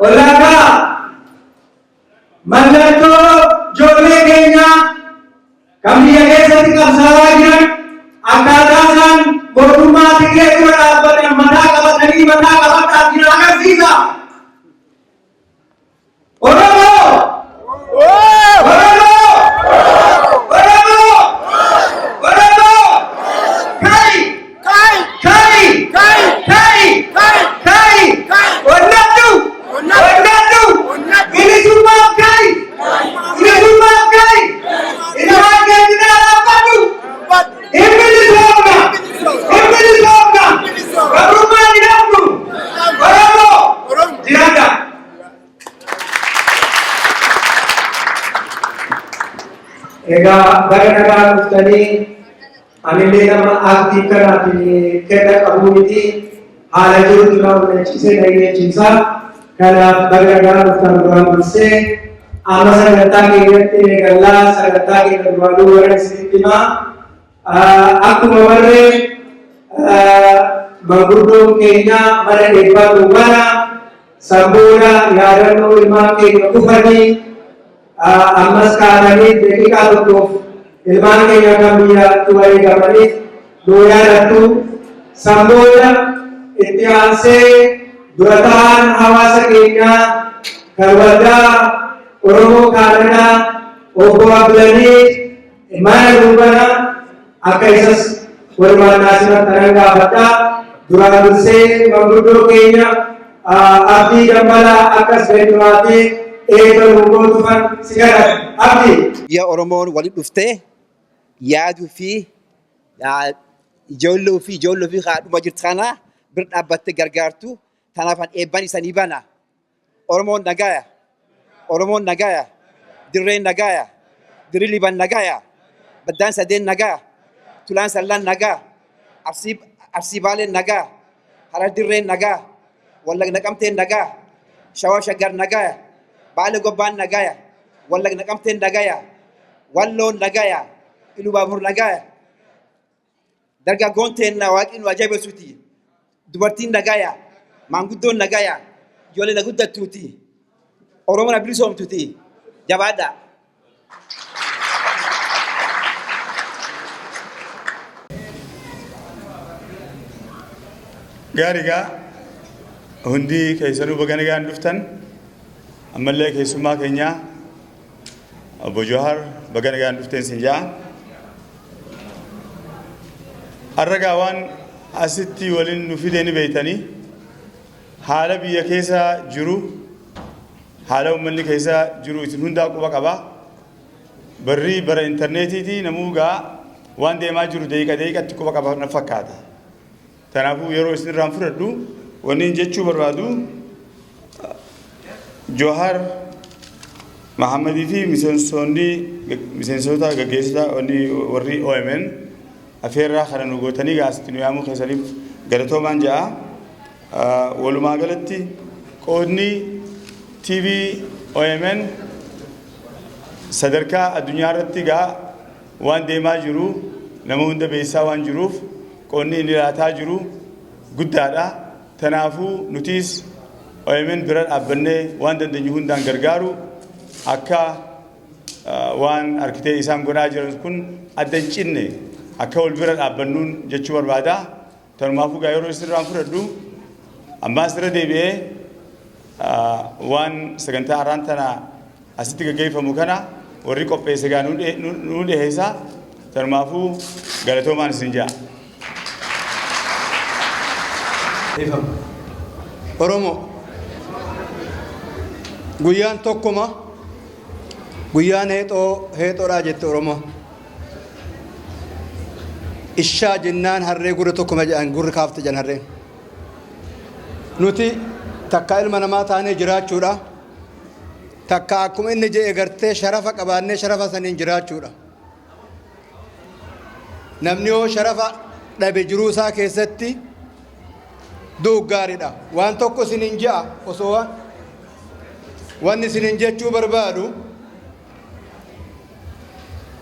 Olaagaa mallattoo ijoollee keenyaa kan biyya keessatti qabsaa'aa jiran akkaataa isaan mootummaa Tigree dura dhaabbatan mataa qabatanii mataa qabadhaaf jiran agarsiisa. Oromoo! Oromoo! Oromoo! Oromoo! Kai! Kai! Kai! Kai! Kai! Kai! Kai! Kai! Onnadhu! Onnadhu! Onnadhu! Onnadhu! Bilisummaaf kai! Bilisummaaf kai! Ilmaan keenya dhaabbadhu! Hin bilisoomna! Hin bilisoomna! Gabrummaan hin hafnu! Oromoo! Jiraadha! Egaa baga nagaa dhuftanii. Anillee nama aartii kanaaf kenna qabu miti, haala jirutu na onnachiisee na iyyachiisa. Kanaaf baga nagaa dhuftan. Duraan dursee amma sagantaa keenyatti eegallaa. Sagantaa keenya duraanuu warra isinitti himaa. Akkuma barree manguddoon keenya mana eebbaa nu bana. Sanbooda yaadannoo ilmaan keenya kufanii ammas kaatanii daqiiqaa tokkoof ilmaan keenya kan biyyaatti wareegamaniif nu yaadattu. Sanbooda itti aansee dura ta'an hawaasa keenyaa kan waldaa Oromoo Kaanadaa obbo Abdulanii mana dubbana akka isas walumaan naasirratti gaafadha. Duraan dursee manguddoo keenya Abdii Dambalaa akkas gadi baatee eebba nu gootufan si kadhata. Abdii. Biyya Oromoon walitti dhuftee yaaduu fi ijoollee fi haadhuma jirtu kana bira dhaabbattee gargaartu, kanaaf eebban isanii bana. Oromoon nagaya. Oromoon nagaya. Dirreen nagaya. Dirri Liban nagaya. Baddaan sadeen nagaa. Tulaan Sallaan nagaa. Arsii Arsii Baaleen nagaa. Harar Dirreen nagaa. Wallag Naqamteen nagaa. Shawaa Shaggar nagaya. Baale Gobbaan nagaya. Wallag Naqamteen nagaya. Walloon nagaya. Ilubaabur nagaya. Dargaggoon teenna waaqni nu ajaa'ibsuuti. Dubartiin nagaya. Maanguddoon nagaya. Ijoollee na guddattuuti. Oromoon na bilisoomtuuti. Jabaadhaa. Gaarigaa, hundi keessanuu baga nagaan dhuftan. Ammallee keessummaa keenyaa obbo Jawaar baga nagaan dhufteen sin jaa. Har'a waan asitti waliin nu fide ni beeytanii, haala biyya keessa jiru, haala uummanni keessa jiru isin hundaa quba qaba. Barri bara intarneetiiti, namuu gaa waan deemaa jiru daqiiqa daqiiqatti quba qaba na fakkaata. Kanaafuu yeroo isin irraan fudhadhu, wanni jechuu barbaadu Jawaar Mahammadii fi miseensota gaggeessota wanni warri OMN afeerraa kana nu gootanii gaasitti nu yaamuu keessaniif galatoomaan ja'a. Walumaa galatti qoodni TV OMN sadarkaa addunyaa irratti gaa waan deemaa jiru nama hunda beeksisaa waan jiruuf qoodni inni laataa jiru guddaadha. Kanaafuu nutis OMN bira dhaabbannee waan dandeenyu hundaan gargaaru akka waan harkitee isaan godhaa jiran kun adda hin cinne akka wal bira dhaabbannuun jechuu barbaada. Tanumaafuu gaa yeroo isinirraan fudhadhu, ammaas irra deebi'ee waan sagantaa har'aan tana asitti gaggeeffamu kana warri qopheesse gaa nu dhiheessa. Tanumaafuu galatoomaan isin ja'a. Oromoo, guyyaan tokkuma, guyyaan heexoo heexoodhaa jette Oromoo. Ishaa jennaan harree gurra tokkuma jedhan, gurri kaafte jedhan harreen. Nuti takka ilma namaa taanee jiraachuudha. Takka akkuma inni jedhe gartee sharafa qabaannee sharafa saniin jiraachuudha. Namni yoo sharafa dhabe jiruu isaa keessatti du'u gaariidha. Waan tokko isiniin je'a, osoo waan wanni isiniin jechuu barbaadu,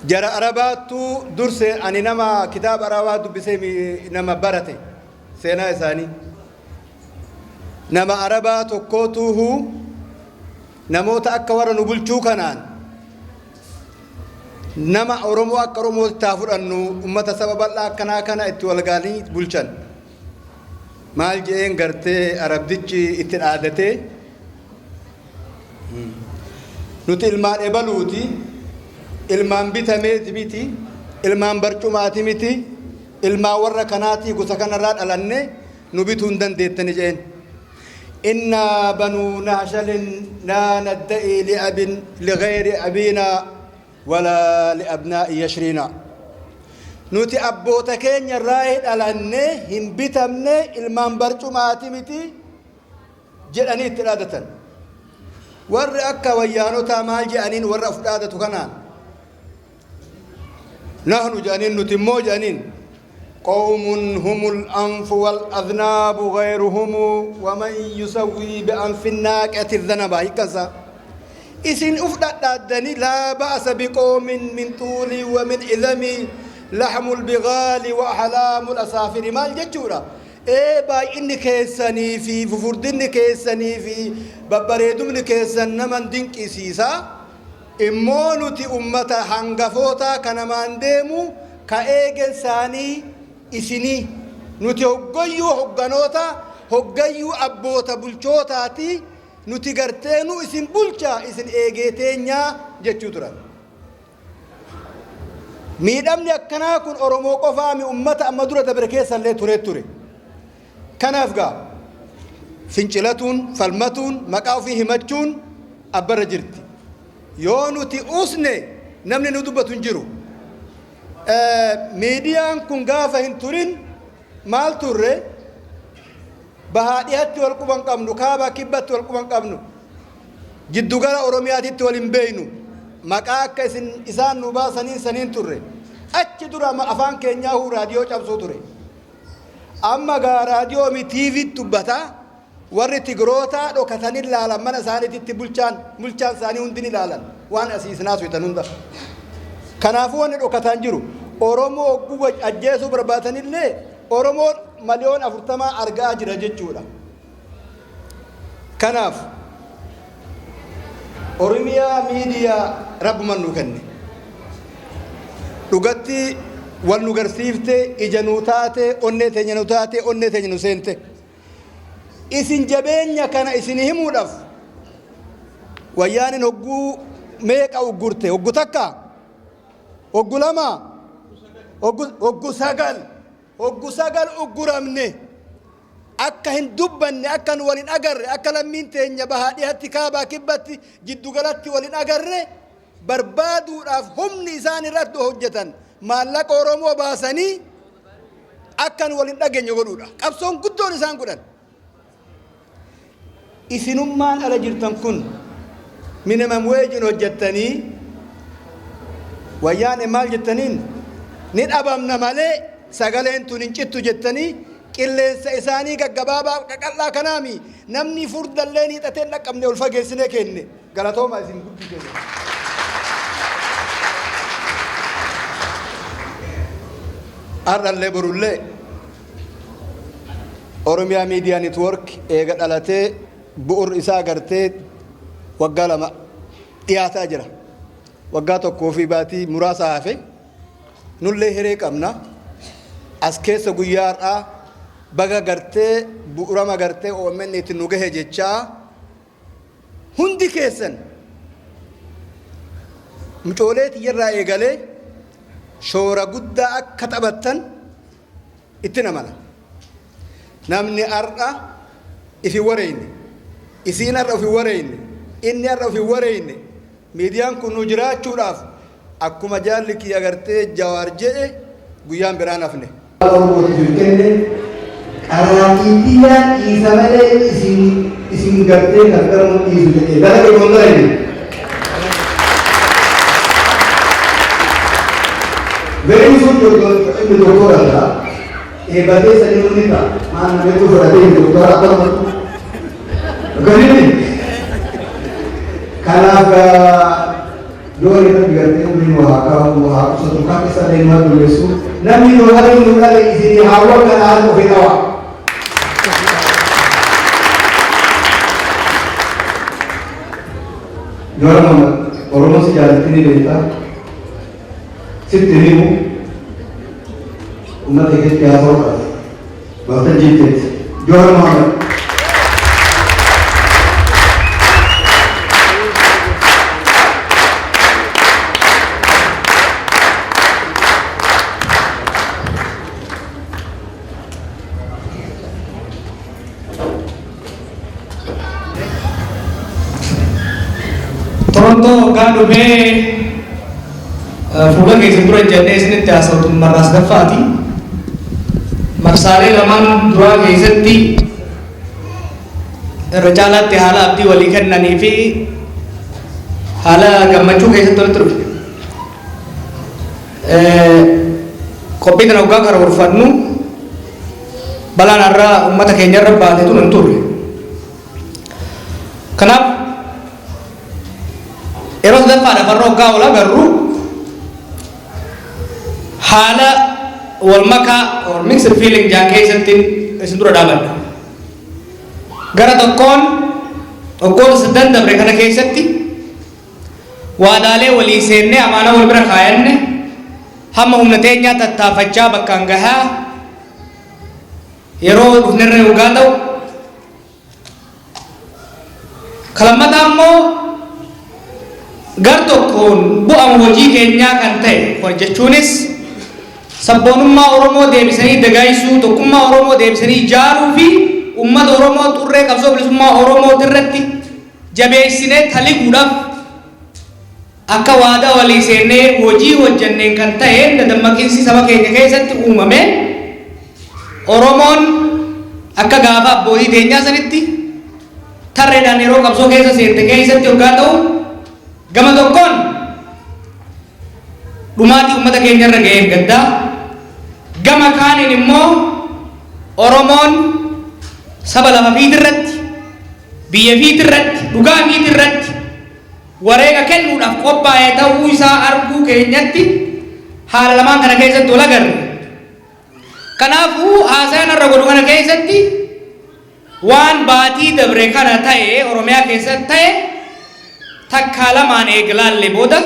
jara Arabaattuu dursee, ani nama kitaaba Arabaa dubbisee, nama barate seenaa isaanii, nama Arabaa tokkootuuhu Namoota akka warra nu bulchuu kanaan nama Oromoo akka Oromootti haa fudhannu, ummata saba bal'aa akkanaa kana itti walgaalii bulchan. Maal je'een gartee Arabdichi itti dhaadatee, nuti ilmaan ebaluuti, ilmaan bitameeti miti, ilmaan barcumaati miti, ilmaan warra kanaatii, gosa kanarraa dhalanne, nu bituu hin dandeettani je'een. Innaa banuu nahshalin laa nadda'ii li'abin lighayri abiinaa walaa li'abnaa'i yashriinaa. Nuti abboota keenya irraa dhalanne, hin bitamne, ilmaan barcumaati miti jedhanii itti dhaadatan. Warri akka wayyaanotaa maal jedhaniin warra of dhaadatu kanaan? Nahnu jedhaniin, nuti immoo jedhaniin, qawmun humul anfu wal adnaabu ghayruhumu waman yusawwii bi'anfi naaqati dhanaba. Hiikkansaa, isin uf dhadhaaddanii, laa ba'asa biqoomin min xuulii wa min idamii laxmul bigaali wa ahlaamul asaafiri. Maal jechuudha? Ee, baay'inni keessanii fi fufurdinni keessanii fi babbareedumni keessan naman dinqisiisa. Immoo nuti ummata hangafootaa ka namaan deemu, ka eegen isaanii isinii. Nuti hoggayyuu hogganoota, hoggayyuu abboota bulchootaati, nuti gartee nu isin bulcha, isin eegee teenyaa jechuu turan. Miidhamni akkanaa kun Oromoo qofaami, ummata amma dura dabre keessallee turee ture. Kanaaf gaa fincilatuun, falmatuun, maqaa ofii himachuun abbarra jirti. Yoo nuti usne namni nu dubbatu hin jiru. Miidiyaan kun gaafa hin turin maal turre? Bahaa dhihatti wal quban qabnu, kaabaa kibbatti wal quban qabnu, jiddugala Oromiyaatitti wal hin beeynu. Maqaa akka isin isaan nu baasaniin saniin turre. Achi dura afaan keenyaa huu raadiyoo cabsuu ture. Amma gaa raadiyoo mi TV dubbata. Warri Tigrootaa dhokatanii ilaalan, mana isaaniititti bulchaan isaanii hundi ni ilaalan waan asii isin haasoftan hunda. Kanaafuu wanni dhokataan jiru, Oromoo hogguu ajjeesuu barbaadanillee Oromoo 40 miliyoon argaa jira jechuudha. Kanaaf Oromiyaa Miidiyaa rabbuman nu kenne. Dhugatti wal nu garsiifte, ija nu taate, onnee teenya nu taate, onnee teenya nu seente. Isin jabeenya kana isin himuudhaaf, wayyaanin hogguu meeqa uggurte? Hoggu takka, hoggu lama, hoggu sagal, hoggu sagal ugguramne. Akka hin dubbanne, akka nu walin agarre, akka lammiin teenya bahaa dhihatti, kaabaa kibbatti, jiddugalatti walin agarre barbaaduudhaaf humni isaan irratti hojjetan maallaqa Oromoo baasanii akka nu walin dhageenye godhuudha. Qabsoon guddoon isaan godhan. Isinummaan ala jirtan kun minimum wage hojjettanii wayyaan maal jettaniin ni dhabamna malee sagaleen tun hin cittu jettanii qilleensa isaanii gaggabaabaa qaqal'aa kanaami namni furdallee ni hiixatee hin dhaqqabne ol fageessinee kenne. Galatooma isin guddisee. Har'allee borullee Oromiyaa Miidiyaa Network eega dhalatee bu'ur isaa gartee waggaa 2 dhiyaataa jira. Waggaa tokkoo fi baatii muraasa hafe. Nullee hiree qabna. As keessa guyyaa har'aa baga gartee bu'urama gartee OMN itti nu gahe jechaa, hundi keessan mucoolee tiyyarraa eegalee shoora guddaa akka taphattan itti amana. Namni har'a ifi wareeyne, isiin har'a ofi wareeyne, inni har'a ofi wareeyne, miidiyaan kun nu jiraachuudhaaf akkuma jaalli kiyya gartee Jawaar jedhe guyyaan biraan hafne. Oromootiif kenne qaraatii dhiisa malee isin gartee gargaramuu dhiisu jedhee dalage kun dalage. Very soon inni doktora ta'a. Eebbatee sanii hundi ta'a. Maal namni fudhatee doktora akka Akkamitti? Kanaaf yoo irratti gartee umrii nu haa kaa'u, haa qusatu, kan isa illee nu dureessu, namni nu waliin nu dhale isin haawwan kana haala ofii dhawa. Jawar Mohammed Oromoo si jaalatti ni beekta. Sitti himu uummata keetti haasa'uu qabda. Waltajjii teeti. Jawar Mohammed. Torontoo hoggaa dhufee fuula keessan dura jennee isinitti haasa'u marraa sadaffaati. Marsaalee lamaan duraa keessatti irra caalaatti haala abdii walii kennanii fi haala gammachuu keessatti walitti dhufne. Qophii kana hoggaa karoorfannu balaan har'a uummata keenya irra baate tun hin turre. Kanaaf yeroo sadaffaadhaaf har'a hoggaa wal agarru haala wal makaa or mixed feeling jaan keessatti isin dura dhaabadha. Gara tokkoon waggoota sadan dabre kana keessatti waadaalee walii seennee amaanaa wal bira kaayanne hamma humna teenyaa tattaafachaa bakkaan gahaa yeroo dhufnerra yoogaa ta'u, kalammataa immoo gar tokkoon bu'ama hojii keenyaa kan ta'e jechuunis sabboonummaa Oromoo deebisanii dagaagsuu, tokkummaa Oromoo deebisanii ijaaruu fi uummata Oromoo xurree qabsoo bilisummaa Oromoo irratti jabeessinee taliguudhaaf akka waadaa walii seennee hojii hojjanneen kan ta'e dadammaqiinsi saba keenya keessatti uumame, Oromoon akka gaafa abbootii teenyaa sanitti tarreedhaan yeroo qabsoo keessa seente keessatti hoggaa ta'u, gama tokkoon dhumaatii uummata keenya irra ga'een gaddaa, gama kaaniin immoo Oromoon saba lafa fiitirratti, biyya fiitirratti, dhugaa fiitirratti wareega kennuudhaaf qophaa'e ta'uu isaa arguu keenyatti haala lamaan kana keessatti wal agarre. Kanaafuu haasayaan har'a godhu kana keessatti waan baatii dabre kana ta'e, Oromiyaa keessatti ta'e takkaa lamaan eeglaalle booda,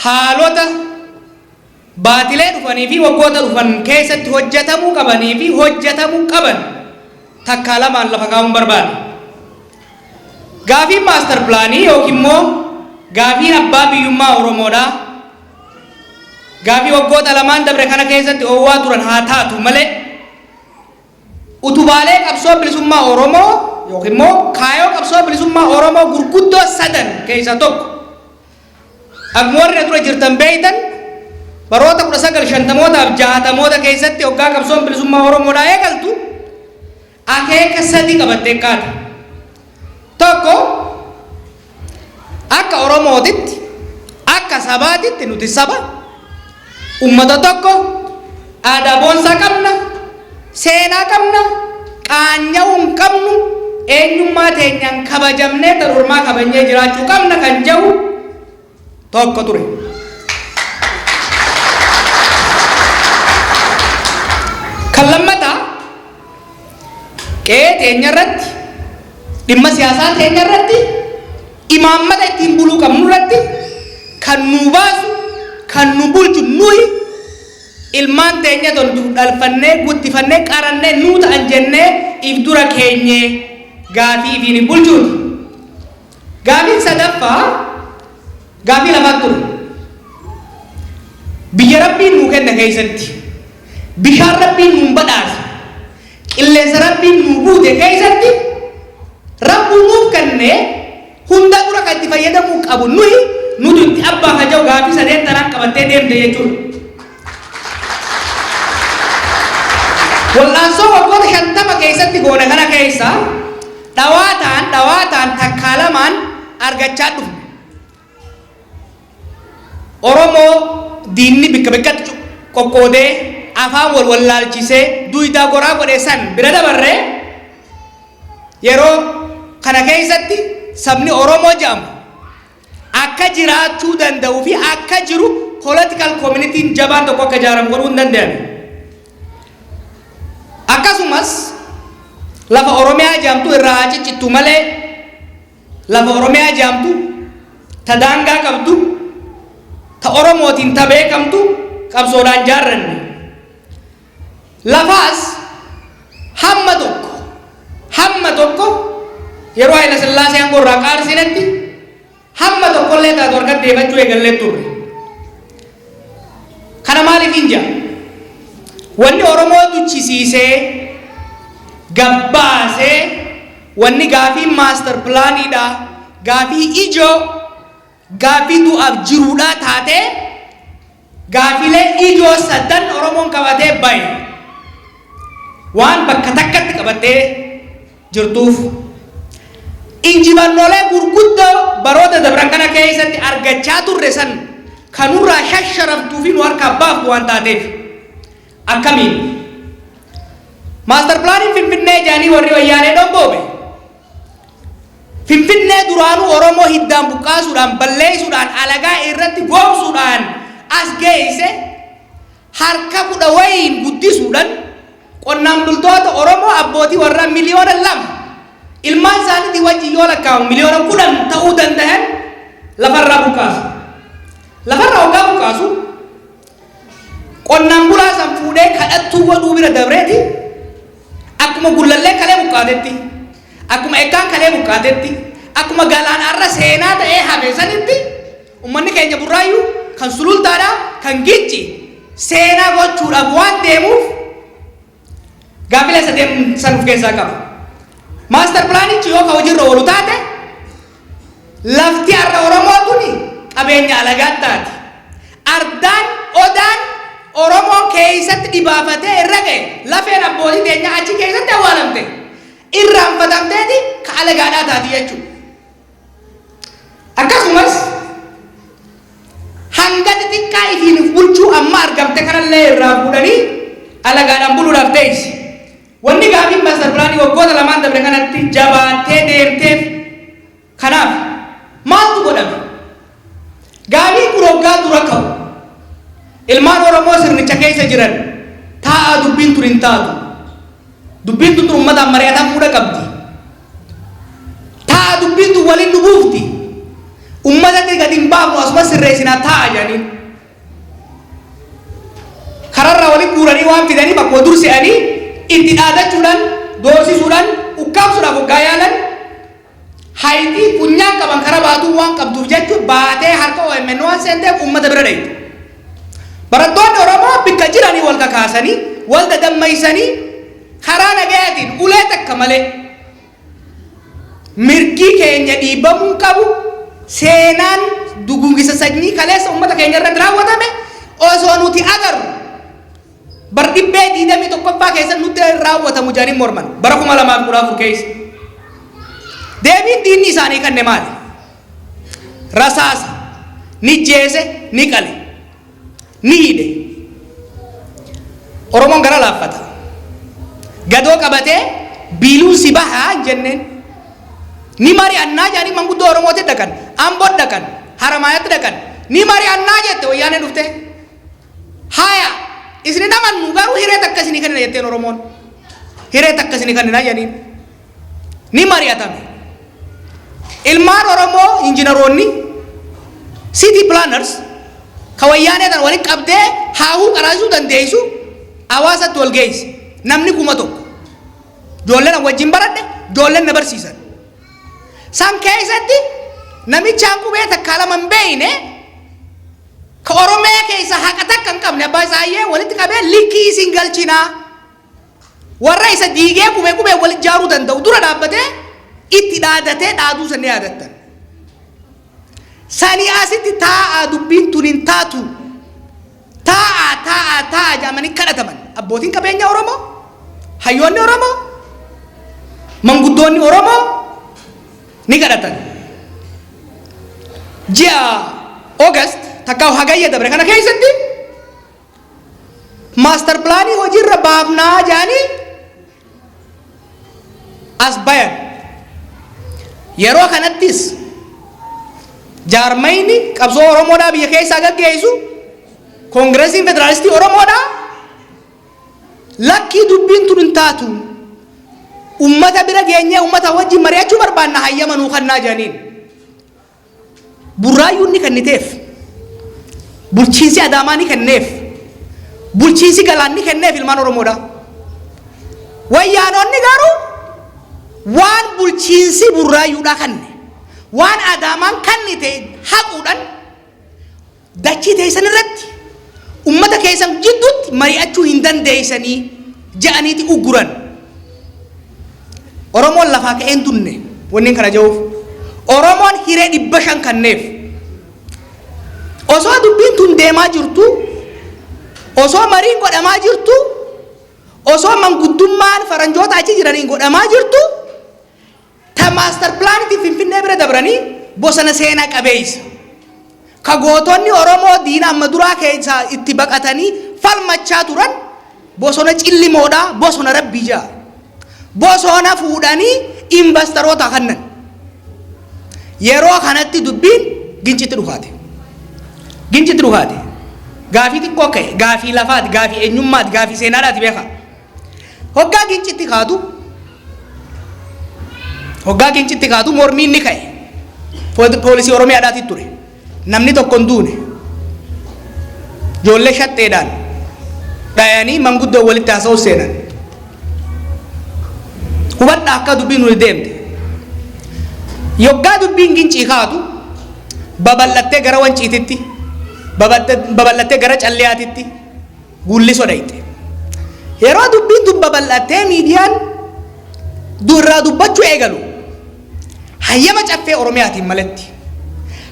haalota baatilee dhufanii fi waggoota dhufan keessatti hojjetamuu qabanii fi hojjetamuu qaban takkaa lamaan lafa kaa'uun barbaada. Gaafiin master planii yookiin immoo gaafiin abbaa biyyummaa Oromoodhaa gaafii waggoota lamaan dabre kana keessatti oowwaa turan haa taatu malee, utubaalee qabsoo bilisummaa Oromoo yookiin immoo kaayoo qabsoo bilisummaa Oromoo gurguddoo sadan keessaa tokko. Akkuma warri dura jirtan beeytan, baroota 1950mootaaf 60moota keessatti hoggaa qabsoon bilisummaa Oromoodhaa eegaltu akeeka sadi qabattee kaate. Tokko, akka Oromootitti, akka sabaatitti nuti saba ummata tokko, aadaa boonsaa qabna, seenaa qabna, qaanya'uu hin qabnu, eenyummaa teenyaan kabajamnee tan ormaa kabajnee jiraachuu qabna kan jedhu tokko ture. Kan lammataa, qe'ee teenya irratti, dhimma siyaasaa teenya irratti, imaammata ittiin buluu qabnu irratti kan nu baasu, kan nu bulchu nuyi ilmaan teenya toltu dhalfannee, guddifannee, qarannee, nuu ta'an jennee if dura keenye gaafii ifiin bulchuuti. Gaafiin sadaffaa gaafii lafaa ture. Biyya Rabbiin nuu kenne keessatti, bishaan Rabbiin nuun badhaase, qilleensa Rabbiin nuu guute keessatti, Rabbuu nuuf kenne hunda dura kan itti fayyadamuu qabu nuyi, nutu itti abbaa ka jiru gaafii sadeen tanaan qabattee deemte jechuudha. Wal'aansoo waggoota 50 keessatti goone kana keessa dhawaataan dhawaataan takkaa lamaan argachaa dhufne. Oromoo diinni bikka bikkatti qoqqoodee, afaan wal wallaalchisee, duydaa goraa godhe san bira dabarree, yeroo kana keessatti sabni Oromoo jedhamu akka jiraachuu danda'uu fi akka jiru political communityn jabaan tokko akka ijaaramu godhuu hin danda'ame. Akkasumas lafa Oromiyaa jedhamtu irraa haa ciccittu malee Lafa Oromiyaa jaamtu, ta daangaa qabdu, ta Oromootiin ta beekamtu qabsoodhaan jaarranne. Lafaas hamma tokko hamma tokko yeroo Hayila Sillaasee aangoo irraa qaarsinetti hamma tokkollee taatu harkatti deefachuu eegallee turre. Kana maaliif hin jaa? Wanni Oromoo duchisiisee gabbaasee, wanni gaafii master planiidha, gaafii ijoo, gaafii du'aaf jiruudhaa taatee, gaafilee ijoo sadan Oromoon qabatee bahe waan bakka takkatti qabattee jirtuuf, injifannoolee gurguddoo baroota dabran kana keessatti argachaa turre san kanurraa shasharaftuu fi nu harkaa baaftu waan taateef. Akkamiin? Master planiin Finfinnee jaanii warri Wayyaanee dhobboobe Finfinnee duraanuu Oromoo hiddaan buqqaasuudhaan, balleessuudhaan, alagaa irratti goomsuudhaan as geesse harka 10 wayiin guddisuudhaan, qonnaan bultoota Oromoo abbootii warraa 2 miliyoona, ilmaan isaaniitii wajjin yoo lakkaa'amu 10 miliyoona ta'uu danda'an lafarraa buqqaasu. Lafarraa hoggaa buqqaasu, qonnaan bulaa san fuudhee kadhattuu godhuu bira dabreeti, akkuma Gullallee kalee buqqaatetti, akkuma Ekkaan kalee buqqaatetti, akkuma Galaanaarra seenaa ta'ee hafe sanitti, ummanni keenya Burraayyuu, kan Sulultaadhaa, kan Gicci seenaa gochuudhaaf waan deemuuf gaafilee sadeen san of keessaa qaba. Master planichi yoo ka hojiirra oolu taate, lafti har'a Oromoo tuni qabeenya alagaa taati. Ardaan Odaan Oromoon keessatti dhibaafatee irra ga'e, lafeen abbootii teenyaa achi keessatti awwaalamte, irraanfatamteeti ka alagaadhaa taati jechuudha. Akkasumas hanga xixiqqaa ifiin of bulchuu amma argamte kanallee irraa fuudhanii alagaadhaan buluudhaaf teessi. Wanni gaafiin master planii waggoota lamaan dabre kanatti jabaattee deemteef kanaaf. Maaltu godhame? Gaafiin kun waggaa dura ka'u, ilmaan Oromoo sirnicha keessa jiran taa'aa, dubbiin tun hin taatu. Dubbiin tun uummataan mari'atamuudha qabdi. Taa'a, dubbiin tun waliin nu buufti. Uummatatti gadi hin baafnu, asuma sirreessinaa taa'a jedhaniin. Kararraa waliin guuranii waan fidanii bakkuma dur se'anii itti dhaadachuudhaan, doorsisuudhaan, ukkaamsuudhaaf waggaa yaalan, hayitii funyaan qaban kara baatuu waan qabduuf jechuun baatee harka OMN waan seenteef uummata bira dhayite. Barattoonni Oromoo bikka jiranii wal kakaasanii, wal dadammaysanii, karaa nagayaatiin ulee takka malee mirgi keenya dhiibamuu qabu, seenaan dugugisa sanyii kaleessa uummata keenya irratti raawwatame osoo nuti agarru bar dhibbee 21ffaa keessa nutti raawwatamu jedhanii morman bara 2014 keessa. Deebiin diinni isaanii kanne maali? Rasaasa, ni jeese, ni qale, ni hidhe. Oromoon gara laaffata. Gadoo qabatee biiluun si bahaa hin jenneen. Ni mari'annaa jedhanii manguddoo Oromootti dhaqan, Amboo dhaqan, Haramaayaatti dhaqan. Ni mari'annaa jette Wayyaaneen dhuftee. Haya, isin hin amannu, garuu hiree takka isinii kennina jetteen Oromoon. Hiree takka isinii kennina jedhaniin. Ni mari'atame. Ilmaan Oromoo injiinaroonni, city planners, ka Wayyaanee tan waliin qabdee haahuu qaraasisuu dandeessu hawaasatti wal geesse. Namni 1000. Ijoolleen an wajjin baradhe, ijoolleen na barsiisan. San keessatti namichaan qubee takkaa lama hin beeyne, ka Oromiyaa keessa haqa takka hin qabne, abbaa isaayyee walitti qabee likkii isin galchinaa. Warra isa diigee qubee qubee wal ijaaruu danda'u dura dhaabbatee itti dhaadatee dhaaduu san ni yaadattan. Sanii asitti taa'aa, dubbiin tun hin taatu. Taa'aa, taa'aa, taa'aa jedhamanii kadhataman. Abbootiin qabeenya Oromoo, hayyoonni Oromoo, manguddoonni Oromoo ni kadhatan. Ji'a August takka Hagayya dabre kana keessatti master planii hojiirra baafnaa jedhanii as bayan. Yeroo kanattis jaarmayni qabsoo Oromoodhaa biyya keessaa gaggeessu, Koongiresiin Federaalistii Oromoodhaa, lakkii, dubbiin tun hin taatu. Ummata bira geenyee ummata wajjin mari'achuu barbaanna, hayyama nuu kannaa jedhaniin. Burraayyuun ni kenniteef. Bulchiinsi Adaamaa ni kenneef. Bulchiinsi Galaan ni kenneef ilmaan Oromoodha. Wayyaanonni garuu waan bulchiinsi Burraayyuudhaa kanne, waan Adaamaan kannite haquudhaan dachii teessan irratti ummata keessan jidduutti mari'achuu hin dandeessanii je'aniiti ugguran. Oromoon lafaa ka'ee hin dunne wanni kana je'uuf. Oromoon hiree 500 kanneef. Osoo dubbiin tun deemaa jirtu, osoo mariin godhamaa jirtu, osoo manguddummaan faranjoota achi jiraniin godhamaa jirtu, ta master planitiin Finfinnee bira dabranii bosona seenaa qabeessa, ka gootonni Oromoo diina amma duraa keessaa itti baqatanii falmachaa turan, bosona Cillimoodhaa, bosona Rabbii ja'a. Bosona fuudhanii investoroota kannan. Yeroo kanatti dubbiin Gincitti dhukaate. Gincitti dhukaate. Gaafii xiqqoo ka'e, gaafii lafaati, gaafii eenyummaati, gaafii seenaadhaati beekaa. Hoggaa Gincitti kaatu, hoggaa Gincitti kaatu mormiin ni ka'e. Poolisii Oromiyaadhaati ture. Namni tokko hin duune. Ijoollee shaxxeedhaan dhayanii manguddoo walitti haasa'uu seenan. Hubadhaa akka dubbiin nuti deemte. Yoggaa dubbiin Gincii kaatu babal'attee gara Wanciititti, babal'attee gara Calliyaatitti, Guullisoo dhayxe. Yeroo dubbiin tun babal'attee miidiyaan irraa dubbachuu eegalu, hayyama Caffee Oromiyaatiin malatti,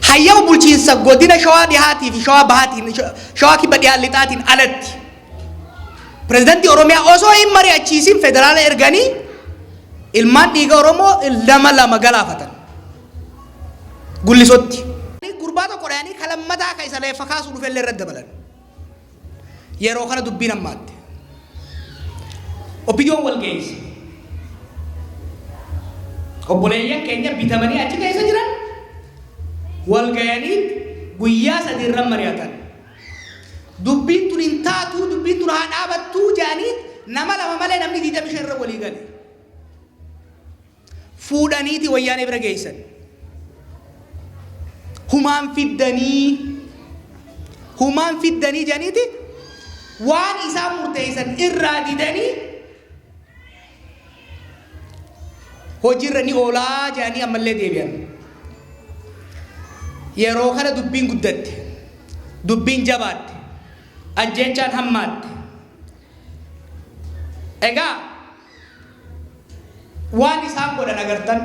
hayyama bulchiinsa godina Shawaa Dhihaatii fi Shawaa Bahaatiin, Shawaa Kibba Dhihaa Lixaatiin alatti, pirezidantii Oromiyaa osoo hin mari'achiisin federaala erganii ilmaan dhiiga Oromoo lama lama galaafatan. Gullisotti. Gurbaa tokko dhayanii kalammataa ka isa reeffa kaasuu dhufellee irratti dabalan. Yeroo kana dubbiin hammaatte. OPDOn wal geesse. Obboleeyyan keenya bitamanii achi keessa jiran wal gayanii guyyaa 3 irra mari'atan. Dubbiin tun hin taatu, dubbiin tun haa dhaabattuu jedhanii nama lama malee namni 25 irra walii gale. Fuudhaniiti Wayyaanee bira geessan. Humaan fiddanii, humaan fiddanii jedhaniiti waan isaan murteessan irraa didanii hojiirra ni oolaa jedhanii ammallee deebi'an. Yeroo kana dubbiin guddatte, dubbiin jabaatte, ajjeechaan hammaatte. Egaa waan isaan godhan agartan.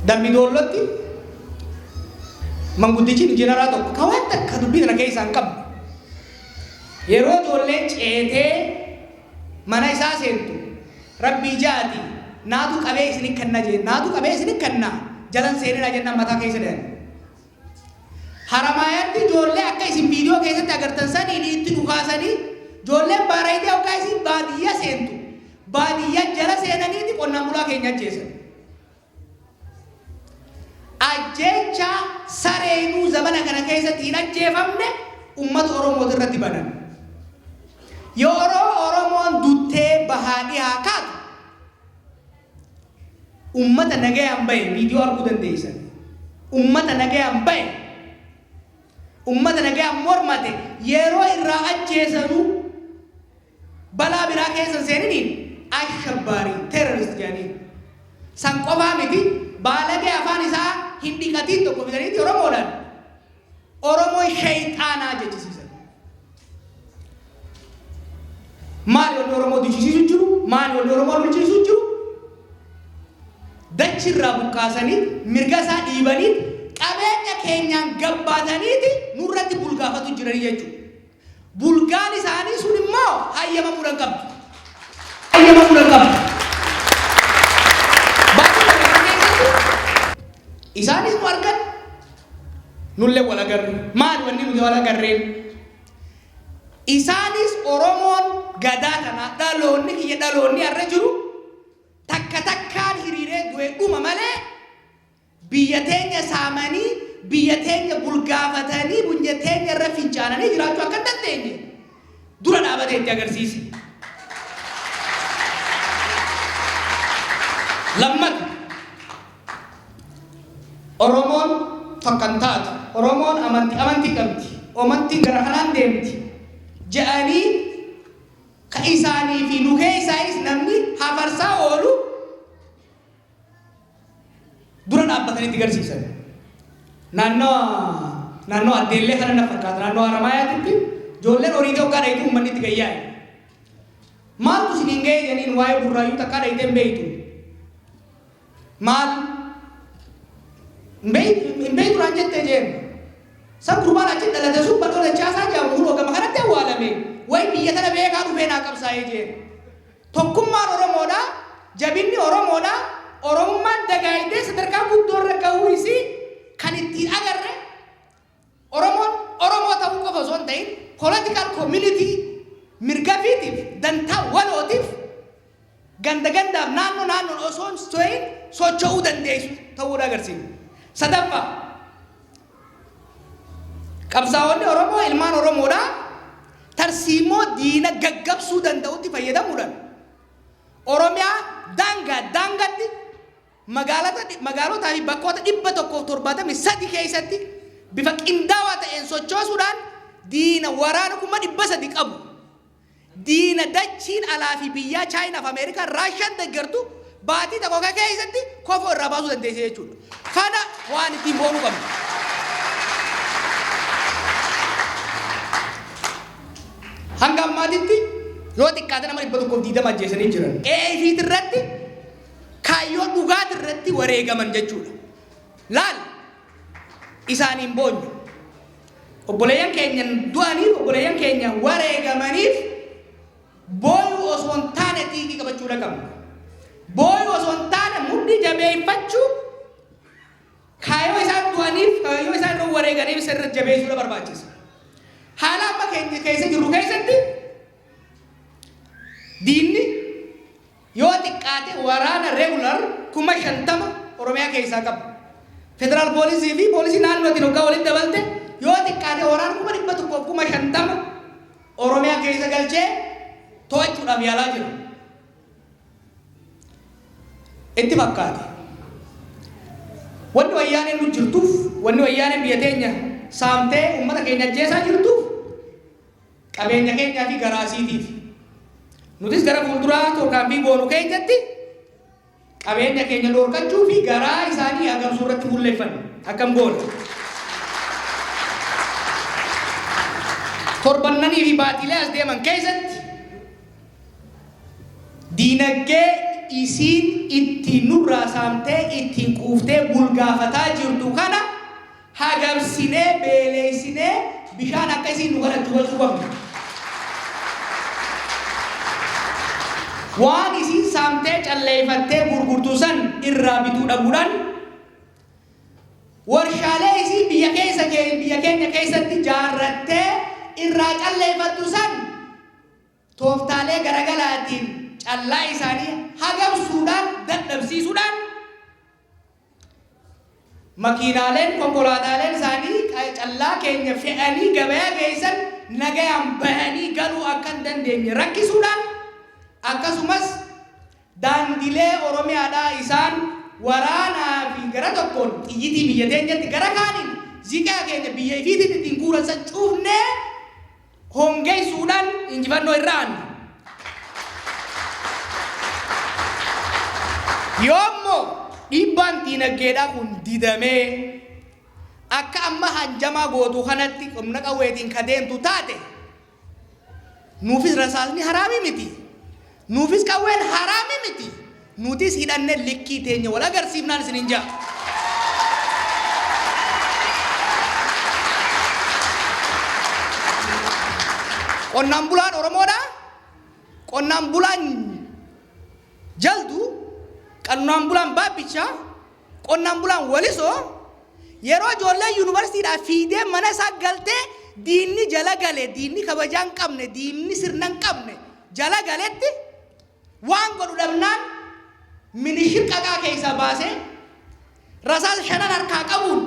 Dambi Doollotti manguddichi injiinaraa tokko ka waan takka dubbii tana keessaa hin qabne, yeroo ijoolleen ceetee mana isaa seentu, "Rabbii ja'ati naatu qabee isin kenna," jee, "naatu qabee isin kenna, jalan seeninaa," jennaan mataa keessa dhayan. Haramaayaatti ijoollee akka isin viidiyoo keessatti agartan saniin itti dhukaasanii, ijoolleen baarayitee hoggaa isin baadiyyaa seentu baadiyyaa jala seenaniiti qonnaan bulaa keenya ajjeesan. Ajjeechaa sareenuu zamana kana keessatti hin ajjeefamne uummata Oromooti irratti banan. Yeroo Oromoon duttee bahaa dhihaa kaatu, ummata nagayaan bahe viidiyoo arguu dandeessan. Ummata nagayaan bahe, ummata nagayaan mormate yeroo irraa ajjeesanuu balaa biraa keessa hin seeniniin ashabbaarii, terrorist jedhanii. San qofaa miti, baalagee afaan isaa hin dhiqatiin tokko fidaniiti Oromoodhaan Oromoon shayxaanaa jechisiisan. Maali wanni Oromoo duchisiisu jiru? Maali wanni Oromoo lolchiisu jiru? Dachi irraa buqqaasanii, mirga isaa dhiibanii, qabeenya keenyaan gabbaataniiti nurratti bulgaafatu jiranii jechuudha. Bulgaan isaanii sun immoo hayyamamuu hin qabdu. Hayyamamuu hin qabdu. Baatii kana keessatti isaanis nu argan, nullee wal agarre. Maali wanni nuti wal agarreen? Isaanis Oromoon gadaa tanaa, dhaloonni kiyya, dhaloonni har'a jiru takka takkaan hiriiree du'e dhuma malee biyya teenya saamanii, biyya teenya bulgaafatanii, biyya teenya irra fincaananii jiraachuu akka hin dandeenye dura dhaabatee itti agarsiise. Lammata Oromoon tokko hin taatu, Oromoon amantii amantii qabdi, amantiin gara kanaan deemti jedhanii ka isaanii fi nu keessaayis namni hafarsaa oolu dura dhaabbatanii itti garsiisan. Naannoo naannoo Addeellee kana na fakkaata, naannoo Haramaayaatitti ijoolleen horii hoggaa dhayitu uummanni itti gayyaa'e. Maaltu isiniin ga'e jedhaniin, waa'ee Burraayyuu takkaa dhayitee hin beeytu. Maal hin beeytu naan jettee jeen. San gurbaan achi dhalate sun Badhoo Dachaasaa jedhamu kunoo gama kanatti awwaalame. Wayi biyya tana beekaa dhufee naa qabsaa'ee jeen. Tokkummaan Oromoodhaa, jabinni Oromoodhaa, Oromummaan dagaagdee sadarkaa guddoo irra gahuu isii kan ittiin agarre, Oromoon Oromoo ta'uu qofa osoo hin ta'in political community mirga fiitiif dantaa walootiif ganda gandaaf naannoo naannoon osoo hin ta'in socho'uu dandeessu ta'uudha agarsiisa. Sadaffaa, qabsaa'onni Oromoo ilmaan Oromoodhaa tarsiimoo diina gaggabsuu danda'utti fayyadamuudhaan Oromiyaa daangaa daangatti, magaalota magaalotaa fi bakkoota 173 keessatti bifa qindaawaa ta'een sochoosuudhaan diina waraana 300,000 qabu, diina dachiin alaa fi biyyaa Chaayinaa fi Ameerikaan Raashaan deeggartu baatii tokko keessatti kofoo irraa baasuu dandeesse jechuudha. Kana waan ittiin boonuu qabna. Hanga ammaatitti yoo xiqqaate nama 120 ajjeesanii jiran. Qe'ee ifiit irratti, kaayyoo dhugaati irratti wareegaman jechuudha. Laal, isaaniin boonyu. Obboleeyyan keenya du'aniif, obboleeyyan keenya wareegamaniif booyuu osoo hin taane xiiqii qabachuudha qabna. Booyuu osoo hin taane mudhii jabeeffachuu, kaayyoo isaan du'aniif, kaayyoo isaan irra wareeganiif isa irra jabeessuudha barbaachisa. Haala amma keenya keessa jirru keessatti diinni yoo xiqqaate waraana regular 50,000 Oromiyaa keessaa qaba. Federaal poolisii fi poolisii naannootiin hoggaa walitti dabalte yoo xiqqaate waraana 150,000 Oromiyaa keessa galchee to'achuudhaaf yaalaa jira. Itti fakkaate. Wanni Wayyaaneen nu jirtuuf, wanni Wayyaaneen biyya teenya saamtee uummata keenya ajjeesaa jirtuuf qabeenya keenyaa fi garaasiitiif. Nutis gara fuulduraa tarkaanfii goonu keenyatti qabeenya keenya dhoorkachuu fi garaa isaanii hagamsuu irratti fuulleeffanna. Akkam goona? Torbannanii fi baatiilee as deeman keessatti diinagdee isiin ittiin nurraa saamtee ittiin quuftee bulgaafataa jirtu kana hagamsinee beeleessinee bishaan akka isiin nu kadhattu gochuu qabna. Waan isiin saamtee calleeffattee gurgurtu san irraa bituu dhabuudhaan, warshaalee isiin biyya keessa biyya keenya keessatti jaarrattee irraa calleeffattu san tooftaalee garagaraatiin callaa isaanii hagamsuudhaan, dadhabsiisuudhaan, makiinaaleen konkolaataaleen isaanii callaa keenya fe'anii gabayaa geessan nagayaan bahanii galuu akka hin dandeenye rakkisuudhaan, akkasumas daandilee Oromiyaadhaa isaan waraanaa fi gara tokkoon xiyyitii biyya teenyatti, gara kaaniin ziqaa keenya biyya ifiitiin ittiin guuran san cuufnee hongeessuudhaan injifannoo irra aanna. Yoommoo dhiibbaan diinagdeedhaa kun didamee akka amma hanjamaa gootu kanatti humna qawweetiin ka deemtu taate, nuufis rasaasni haraamii miti. Nuufis qawween haraamii miti. Nutis hidhanne likkii teenya wal agarsiifnaan isiniin ja'a. Qonnaan bulaan Oromoodhaa, qonnaan bulaan Jaldu, qonnaan bulaan Baabbichaa, qonnaan bulaan Walisoo yeroo ijoolleen yuunivarsiitiidhaa fiidee mana isaa galtee diinni jala gale, diinni kabajaa hin qabne, diinni sirna hin qabne jala galetti waan godhu dhabnaan minishir qaqaa keessaa baasee rasaasa shanan harkaa qabuun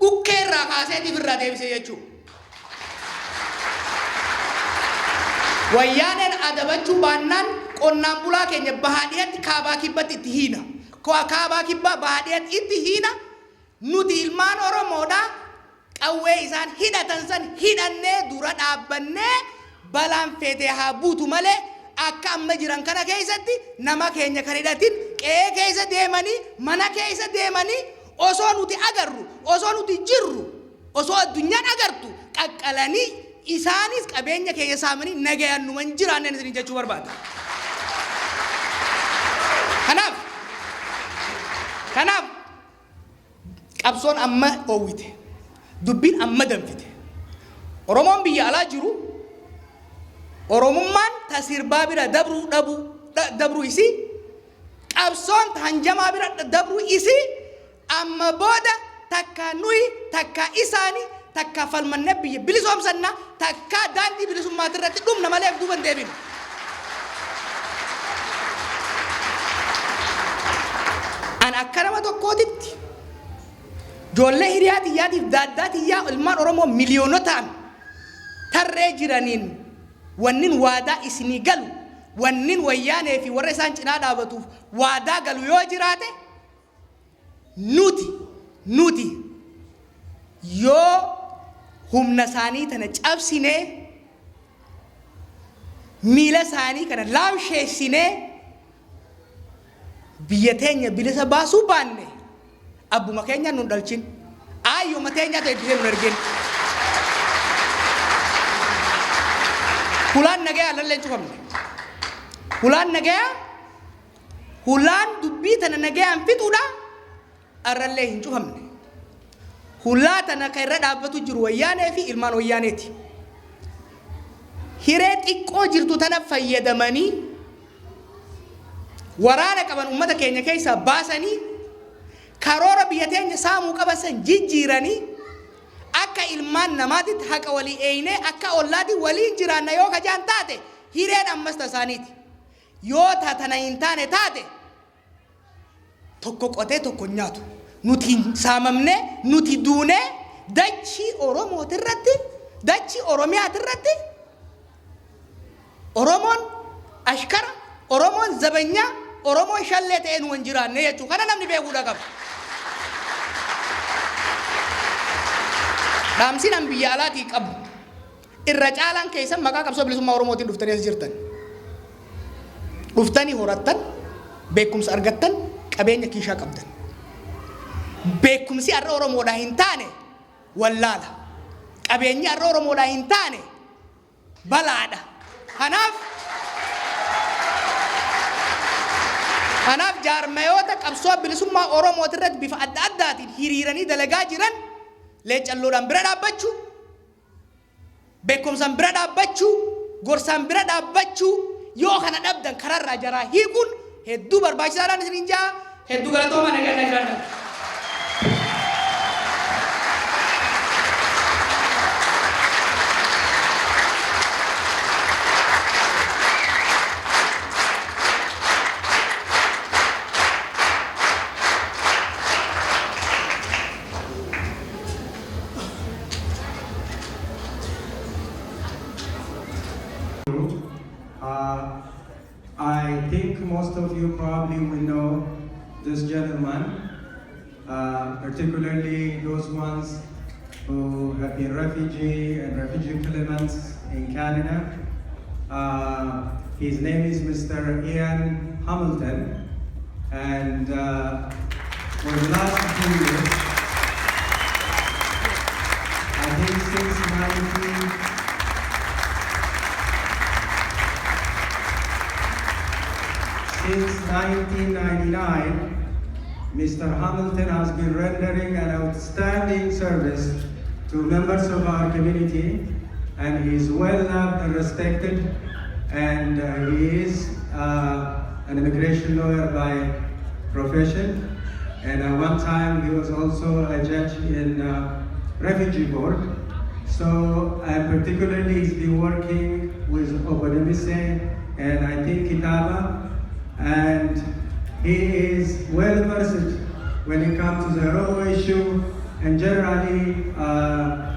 dhukkee irraa kaaseetiif irraa deebisee jechuudha. Wayyaaneen adabachuu baannaan qonnaan bulaa keenya bahaa dhiyatti, kaabaa kibbatti itti hiina. Kaabaa, kibbaa, baadiyyaatti itti hiina. Nuti ilmaan Oromoodha. Qawwee isaan hidhatan san hidhannee dura dhaabbannee balaan feetee haa buutu malee, akka amma jiran kana keessatti nama keenya kan hidhatin qe'ee keessa deemanii, mana keessa deemanii, osoo nuti agarru, osoo nuti jirru, osoo addunyaan agartu qaqqalanii, isaanis qabeenya keenya saamanii nagayaan numan jiraanneen isin jechuu barbaada. Kanaaf qabsoon amma oowwite, dubbiin amma danfite. Oromoon biyya alaa jiru Oromummaan tasirbaa bira dabruu dhabu dabruu isii, qabsoon hanjamaa bira dabruu isii, amma booda takka nuyi takka isaani, takka falmannee biyya bilisoomsanna, takka daandii bilisummaatii irratti dhumna malee duuba hin deebinu. An akka nama tokkootitti ijoollee hiriyaa xiyyaatiif daaddaa xiyyaa ilmaan Oromoo miliyoonotaan tarree jiraniin wannin waadaa isinii galu, wannin Wayyaanee fi warra isaan cinaa dhaabatuuf waadaa galu yoo jiraate, nuti yoo humna isaanii tana cabsinee, miila isaanii kana laamsheessinee, biyya teenya bilisa baasuu baanne, abbuma keenya nun dhalchin, aayyoma teenya ta'e bisee nun ergin. Hulaan nagayaa lalleen cufamne. Hulaan nagayaa, hulaan dubbii tana nagayaan fixuudha arrallee hin cufamne. Hulaa tana kan irra dhaabbatu jiru Wayyaanee fi ilmaan Wayyaaneeti. Hiree xiqqoo jirtu tana fayyadamanii waraana qaban ummata keenya keessaa baasanii, karoora biyya teenya saamuu qaban san jijjiiranii, akka ilmaan namaatitti haqa walii eeynee akka ollaati waliin jiraanna yoo kajaan taate, hireen ammas tasaaniiti. Yoo tana hin taane taate, tokko qotee tokko hin nyaatu. Nuti saamamnee, nuti duunee, dachii Oromootirratti, dachii Oromiyaatirratti Oromoon ashkara, Oromoon zabanyaa, Oromoon shallee ta'ee nu hin jiraanne jechuudha. Kana namni beekuudha qaba. Dhaamsiin an biyya alaatii qabu, irra caalaan keessan maqaa qabsoo bilisummaa Oromootiin dhuftanii as jirtan. Dhuftanii horattan, beekumsa argattan, qabeenya kiishaa qabdan. Beekumsi har'a Oromoodhaa hin taane wallaala. Qabeenyi har'a Oromoodhaa hin taane balaadha. Kanaaf jaarmayoota qabsoo bilisummaa Oromooti irratti bifa adda addaatiin hiriiranii dalagaa jiran leecalloodhaan bira dhaabbachuu, beekumsaan bira dhaabbachuu, gorsaan bira dhaabbachuu, yoo kana dhabdan kararraa jaraa hiikuun hedduu barbaachisaadhaan isiniin jaa. Hedduu galatoomaa, nagaan naa jiraadhaa. I think most of you probably will know this gentleman, particularly those ones who have been refugee and refugee claimants in Canada. His name is Mr. Ian Hamilton, and for the last few years, I think since 1999, Mr. Hamilton has been rendering an outstanding service to members of our community, and he is well loved and respected, and he is an immigration lawyer by profession, and at one time he was also a judge in refugee board. So, and particularly he's been working with Obbo Demise and I think Kitaba, and he is well versed when it comes to the Oromo issue and generally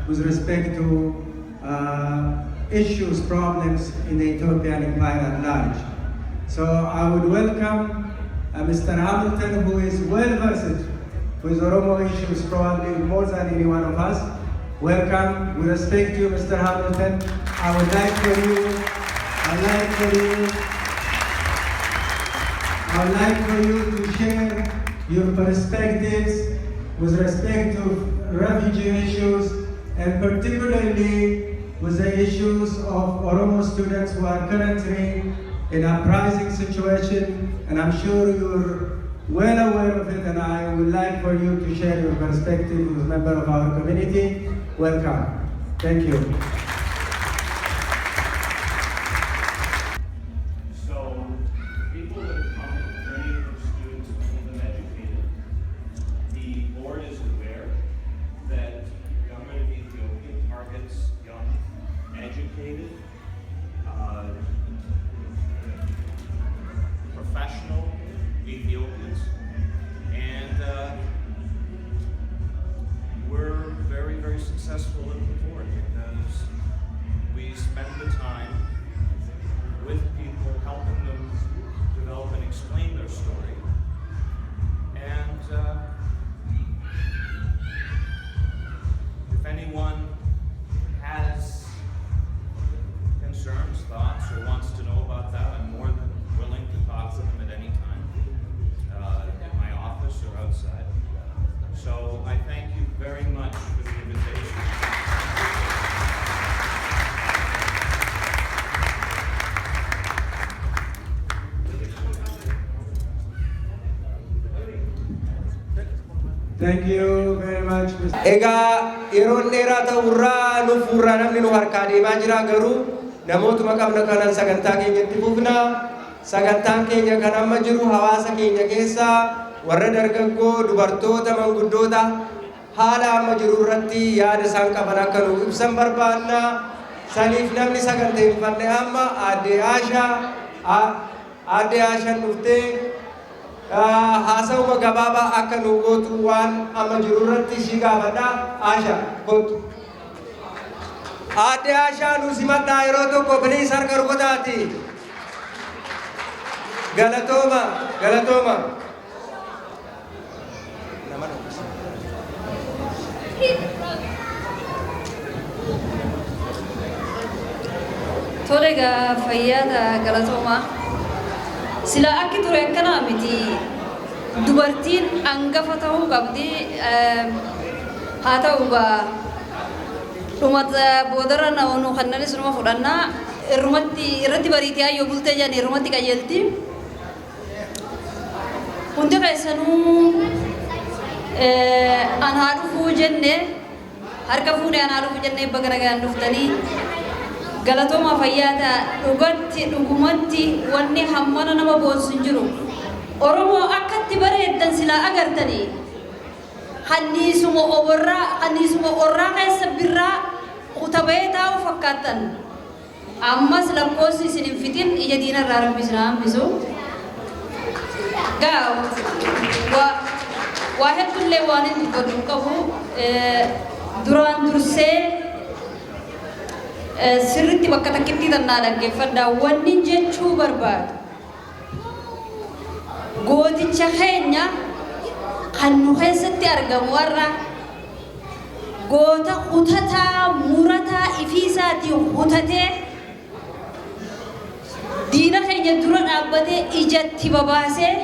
with respect to issues, problems in the Ethiopian Empire at large. So I would welcome Mr. Hamilton, who is well versed with Oromo issues probably more than any one of us. Welcome. We respect you, Mr. Hamilton. I would like for you, I'd like for you, I would like for you to share your perspectives with respect to refugee issues and particularly with the issues of Oromo students who are currently in a uprising situation, and I'm sure you're well aware of it, and I would like for you to share your perspective with member of our community. Welcome. Thank you. So, people that are coming, many of them students, many of them educated, the board is aware that the government of Ethiopia targets young, educated, professional Ethiopians, and we're very, very successful at the board because we spend the time with people, helping them develop and explain their story. And if anyone has concerns, thoughts, or wants to know about that, I'm more than willing to talk to them at any time, at my office or outside. So I thank you very much for the invitation. Thank you very much, Mr. Egaa yeroon dheeraa ta'urraa nu fuurraa namni nu harkaa deemaa jira, garuu namootuma qabna kanan sagantaa keenyatti fufna. Sagantaan keenya kan amma jiru hawaasa keenya keessaa warra dargaggoo, dubartoota, manguddoota haala amma jiru irratti yaada isaan qaban akka nu ibsan barbaanna. Saniif namni saganteeffanne amma aadde Aashaa, aadde Aashaan dhuftee haasawuma gabaabaa akka nu gootu waan amma jiru irratti ishii gaafadha. Aashaa, kottu. Aadde Aashaa nu simadhaa yeroo tokko, please, harka rukutaati. Galatooma, galatooma. Nama dubbisa. Tole egaa, fayyaada, galatoomaa. Sila akki ture akkanaa miti. Dubartiin hangafa ta'uu qabdi. Haa ta'u gaa, dhumata boodarra nu kannanis numa fudhannaa. Irrumatti irratti bariitii ayyoo bultee jedhan, irrumatti qajeelti. Hundi keessanuu an haa dhufuu jenne, harka fuudhee an haa dhufuu jenne. Baga nagaan dhuftanii, galatooma, fayyaata. Dhugatti dhugumatti wanni hammana nama boonsu hin jiru. Oromoo akkatti bareeddan silaa agartanii, hanniisuma oborraa, hanniisuma orraa keessa birraa kutabee taa'u fakkaattan. Ammas lakkoofsi isin hin fixin, ija diinarraa Rabbi isin haa hambisu. Gaa waa hedduullee waan inni dubbatu hin qabu. Duraan dursee sirritti bakka takkitti tannaa dhaggeeffadhaa. Wanni jechuu barbaadu, gooticha keenya kan nu keessatti argamu warra goota kutataa murataa ifiisaatii kutatee diina keenya dura dhaabbatee ijatti babaasee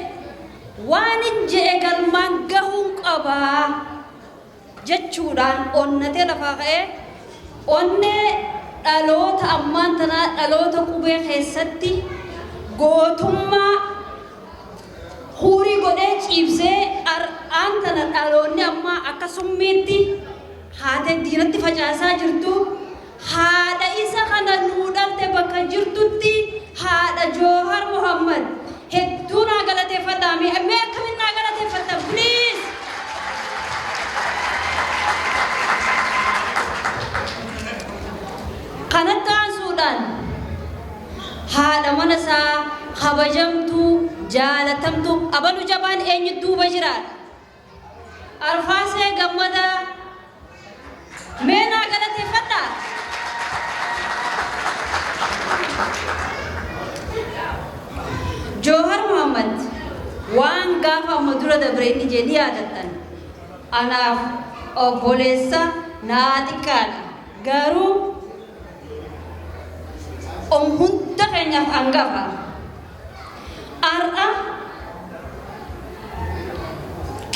waan hin je'e galmaan gahuun qabaa jechuudhaan onnatee lafaa ka'ee onnee dhaloota ammaan tanaa, dhaloota qubee keessatti gootummaa huurii godhee ciibsee har'aan tana dhaloonni ammaa akka summiitti haatee diinatti facaasaa jirtu, haadha isa kana nuu dhalte bakka jirtutti, haadha Joohar Muhammad hedduu naa galateeffadhaa. Mee akkamiin naa galateeffadha, please? Kanatti aansuudhaan haadha mana isaa kabajamtuu, jaalatamtuu, abalu jabaan eenyu duuba jiraadha. Arfaasee Gammadaa mee naa galateeffadhaa. Joohar Muhammad Waan gaafa amma dura dabre inni jee ni yaadattan. Anaaf obboleessa naa xiqqaadha. Garuu hunda keenyaaf hangafa. Har'a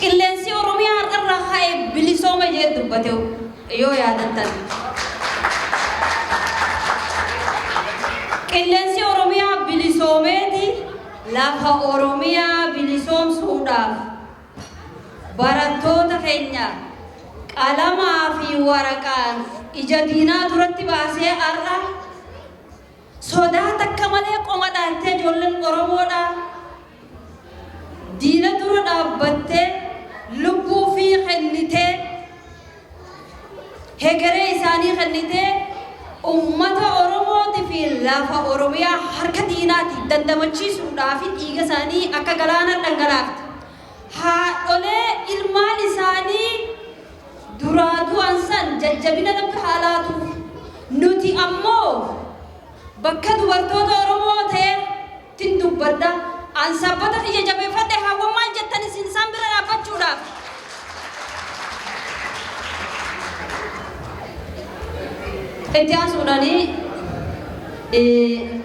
qilleensi Oromiyaa har'arraa ka'ee bilisooma jee dubbate yoo yaadattan. Qilleensi Oromiyaa bilisoomeeti lafa Oromiyaa bilisoomsuudhaaf barattoota keenya qalamaa fi waraqaan ija diinaa duratti baasee har'a sodaa takka malee qoma dhaattee ijoolleen Oromoodhaa diina dura dhaabbattee lubbuu fi kennitee hegeree isaanii kennitee ummata Oromootii fi lafa Oromiyaa harka diinaati dandamachiisuudhaaf dhiiga isaanii akka galaana dhangalaafte. Haadholee ilmaan isaanii duraa du'an san jajjabina namni haalaatu. Nuti ammoo bakka dubartoota Oromoo ta'eetiin dubbadha. An sabbata kiyya jabeeffadhe haawwan maal jettan isin isaan bira dhaabbachuudhaaf. Itti aansuudhaanii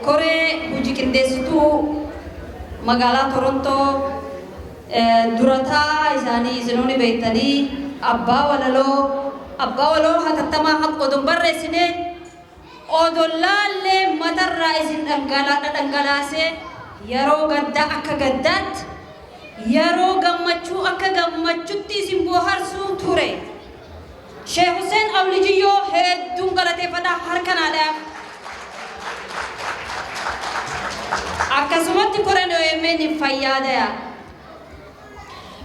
koree hojii qindeessituu magaalaa Torontoo durataa isaanii isinoonni beektanii abbaa walaloo hatattamaa odon barreessinee odon laallee matarraa isin dhangalaasee, yeroo gaddaa akka gaddaatti, yeroo gammachuu akka gammachutti isin boharsuu ture. Sheekh Hussein Awlijiyyoo hedduun galateeffadha, harka naadhaaf. Akkasumatti koreen OMN fayyaadaya.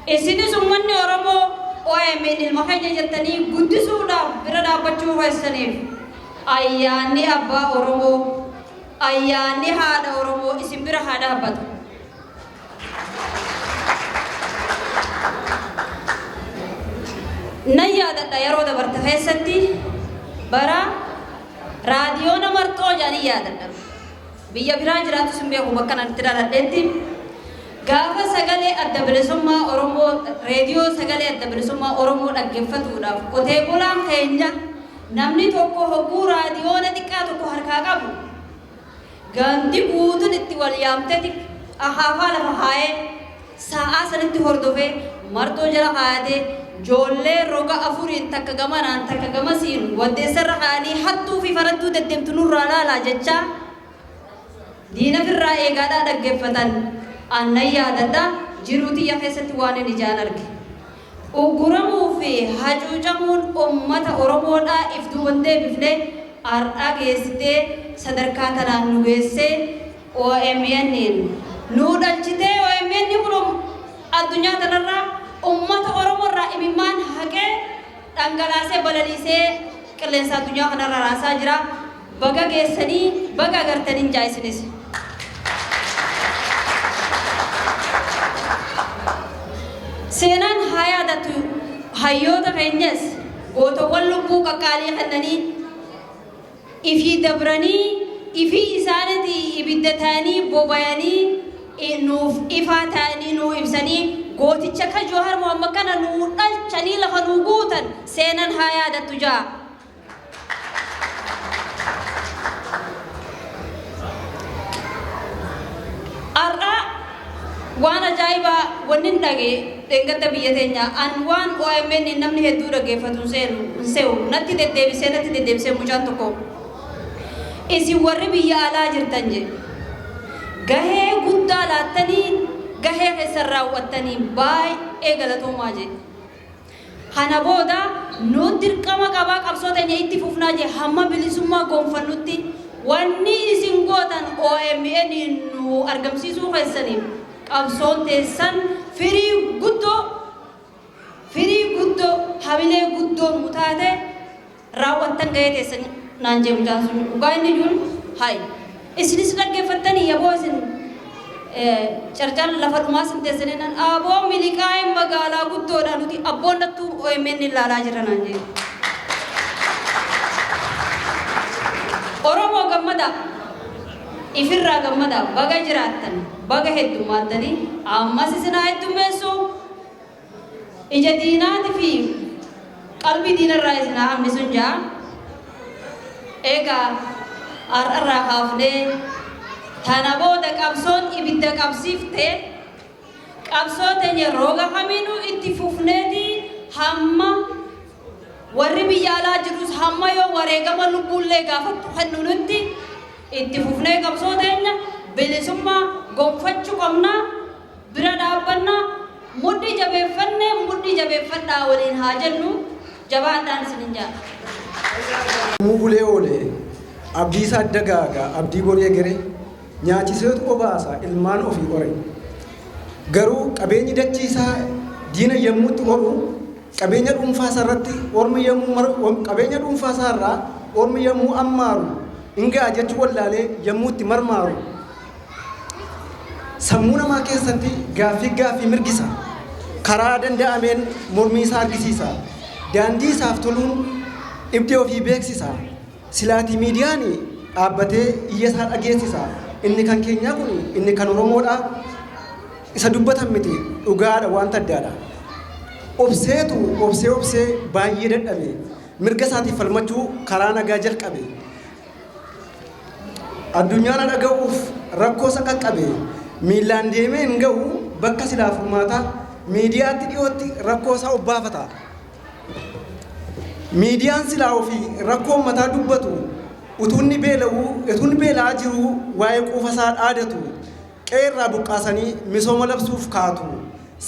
Isinis uummanni Oromoo OMN ilma keenya jettanii guddisuudhaaf bira dhaabbachuu keessaniif ayyaanni abbaa Oromoo, ayyaanni haadha Oromoo isin bira haa dhaabbatu. Nan yaadadha, yeroo dabarte keessatti bara raadiyoona marxoo jedhanii yaadadha. Biyya biraa jiraatus hin beeku, bakka natti dhaladheetti. Gaafa sagalee Adda Bilisummaa Oromoo, reediyoo sagalee Adda Bilisummaa Oromoo dhaggeeffatuudhaaf qotee bulaan keenya namni tokko hogguu raadiyoona xiqqaa tokko harkaa qabu, gandi guutuun itti wal yaamteeti ahaafaa lafa haayee sa'aa sanitti hordofee marxoo jala kaayatee, joollee roga afuriin takka gamanaan takka gamasiin waddeessarra kaayanii hattuu fi faradduu deddeemtu nurraa laalaa jechaa diina firraa eegaadhaa dhaggeeffatan annan yaadadha. Jiruu tiyya keessatti waan inni ijaan arge. Uguramuu fi hacuucamuun ummata Oromoodhaa if duuban deebifne har'aa geessitee sadarkaa tanaan nu geessee OMN nu dhalchitee. OMN kun addunyaa tanarraa ummata Oromoorraa imimmaan haqee dhangalaasee balaliisee qilleensa addunyaa kanarra raasaa jira. Baga geessanii, baga agartaniin jaa isinis. Seenaan haa yaadatu hayyoota keenyas, gootowwan lubbuu qaqqaalii kennanii ifii dabranii, ifii isaaniiti ibidda ta'anii bobayanii nuuf ifaa ta'anii nuu ibsanii, gooticha ka Joohar Muhammad kana nuu dhalchanii lafa nuu guutan seenaan haa yaadattu jaa. Har'a waan ajaa'ibaa wanni hin dhage dheengadda biyya teenya an waan OMN namni hedduu dhaggeeffatu hin se'u natti deddeebisee mucaan tokko, isin warri biyya alaa jirtan jedhe, gahee guddaa laattanii gahee keessan raawwattanii baay'ee galatoomaa jedhe. Kana booda nu dirqama qabaa qabsoo teenya itti fufnaa jee, hamma bilisummaa gonfannutti wanni isin gootan OMN nu argamsiisuu keessaniif qabsoon teessan firii guddoo hamilee guddoo nu taate raawwattan gahee teessan naan jee mucaan sun. Dhugaa inni jiru hay isinis dhaggeeffattanii yaboo isin carcar lafa dhumaa sin teessanii nan aboo miliqaa'een magaalaa guddoodha, nuti abboon nattuu OMN ilaalaa jira naan jee. Oromoo gammada. Ifirraa gammadaa, baga jiraattan, baga heddummattanii, ammas isin haa heddummeessu. Ija diinaatii fi qalbii diinarraa isin haa hambisuun jaa. Egaa har'arraa kaafnee tana booda qabsoon ibidda qabsiiftee, qabsoo teenya roga kamiinuu itti fufneeti, hamma warri biyya alaa jirus hamma yoo wareegama lubbuullee gaafattu kennu nutti itti fufnee qabsoo teenya bilisummaa gonfachuu qabnaa. Bira dhaabbannaa, mudhii jabeeffannee, mudhii jabeeffadhaa waliin haa jennu. Jabaadhaan isinin jaa. Muu bulee oole abdii isaa dagaaga, abdii borii egere nyaachiseetu obaasa ilmaan ofii ore. Garuu qabeenyi dachii isaa diina yommuutti oru, qabeenya dhuunfaa isaa irratti ormi yommuu, qabeenya dhuunfaa isaa irraa ormi yommuu ammaaru, ingaa jechuu wallaalee yommuu itti marmaaru, sammuu namaa keessatti gaaffii gaaffii mirgisa. Karaa danda'ameen mormii isaa argisiisa. Daandii isaaf toluun dhibdee ofii beeksisa. Silaatii miidiyaan dhaabbatee iyya isaa dhageessisa. Inni kan keenyaa kun inni kan Oromoodha. Isa dubbatan miti, dhugaadha, wanta addaadha. Obseetu obsee obsee baay'ee dadhabe. Mirga isaatiif falmachuu karaa nagaa jalqabe. Addunyaan dhaga'uuf rakkoo isa qaqqabe. Miillaan deemee hin ga'u bakka silaa furmaataa, miidiyaatti dhiyootti rakkoo isaa obbaafata. Miidiyaan silaa ofii rakkoo uummataa dubbatu, utuu inni beela'uu, utuu inni beela'aa jiruu waa'ee quufa isaa dhaadatu. Qe'ee irraa buqqaasanii misooma labsuuf kaatu.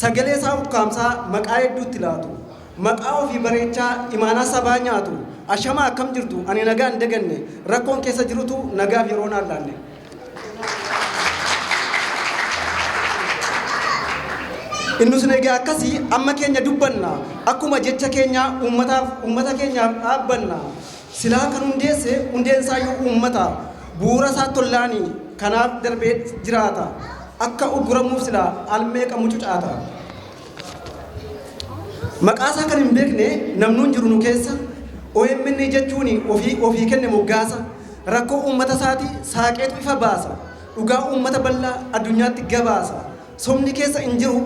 Sagalee isaa ukkaamsaa maqaa hedduutti laatu. Maqaa ofii bareechaa imaanaa sabaa nyaatu. Ashamaa, akkam jirtu? Ani nagaa hin daganne. Rakkoon keessa jirutu nagaaf yeroo naan laanne. Inni sun egaa akkasii amma keenya dubbanna. Akkuma jecha keenya uummataaf, uummata keenyaaf dhaabbanna. Silaa kan hundeesse hundeen isaayyuu uummata. Bu'uura isaa tollaanii kanaaf darbee jiraata. Akka ugguramuuf silaa almeeqa mucucaata. Maqaa isaa kan hin beekne namni hin jiru nu keessa. OMN jechuun ofii ofii kenne moggaasa. Rakkoo uummata isaati saaqeetu ifa baasa. Dhugaa uummata bal'aa addunyaatti gabaasa. Sobni keessa hin jiru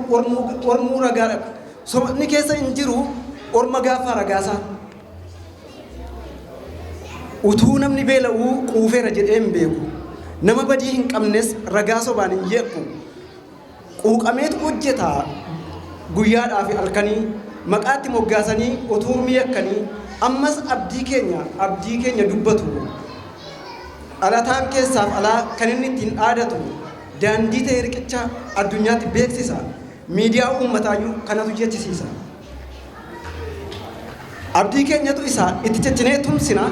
ormuu ragaadha. Sobni keessa hin jiru orma gaafa ragaasaa. Utuu namni beela'uu quufeera jedhee hin beeku. Nama badii hin qabnes ragaa sobaan hin yeequ. Quuqameetu hojjeta guyyaadhaa fi halkanii, maqaatti moggaasanii utuu ormi yakkanii, ammas abdii keenya, abdii keenya dubbatu. Dhalataan keessaaf alaa kan inni ittiin dhaadatu, daandii ta'e riqicha addunyaatti beeksisa. Miidiyaa uummataayyuu kanatu jechisiisa. Abdii keenyatu isa itti ciccinee tumsina,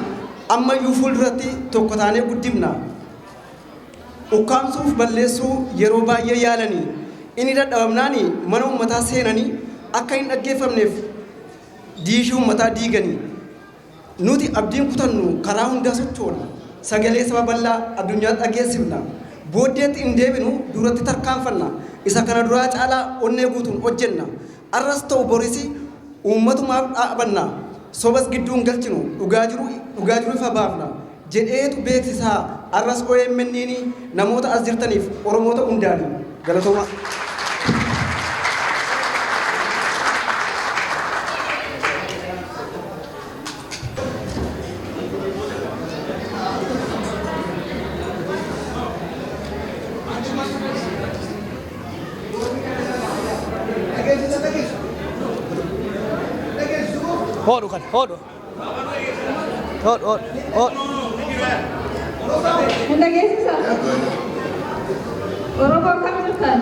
ammayyuu fuulduratti tokko taanee guddifna. Ukkaamsuuf balleessuu yeroo baay'ee yaalanii, inni dadhabamnaani mana uummataa seenanii akka hin dhaggeeffamneef diishii uummataa diiganii. Nuti abdiin kutannu, karaa hundaa sochoona. Sagalee saba bal'aa addunyaatti dhageessifna. Booddeetti hin deebinu, duratti tarkaanfanna. Isa kana duraa caalaa onnee guutuun hojjenna. Arras ta'u borisi uummatumaaf dhaabanna. Sobas gidduu hin galchinu, dhugaa jiru, dhugaa jiru ifa baafna. Jedheetu beeksisaa arras OMN'n namoota as jirtaniif Oromoota hundaani. Galatooma. Hodhu kan hodhu. Hodhu, hodhu, hodhu. Hin dhageessisa? Oromoo, akkam jirtan?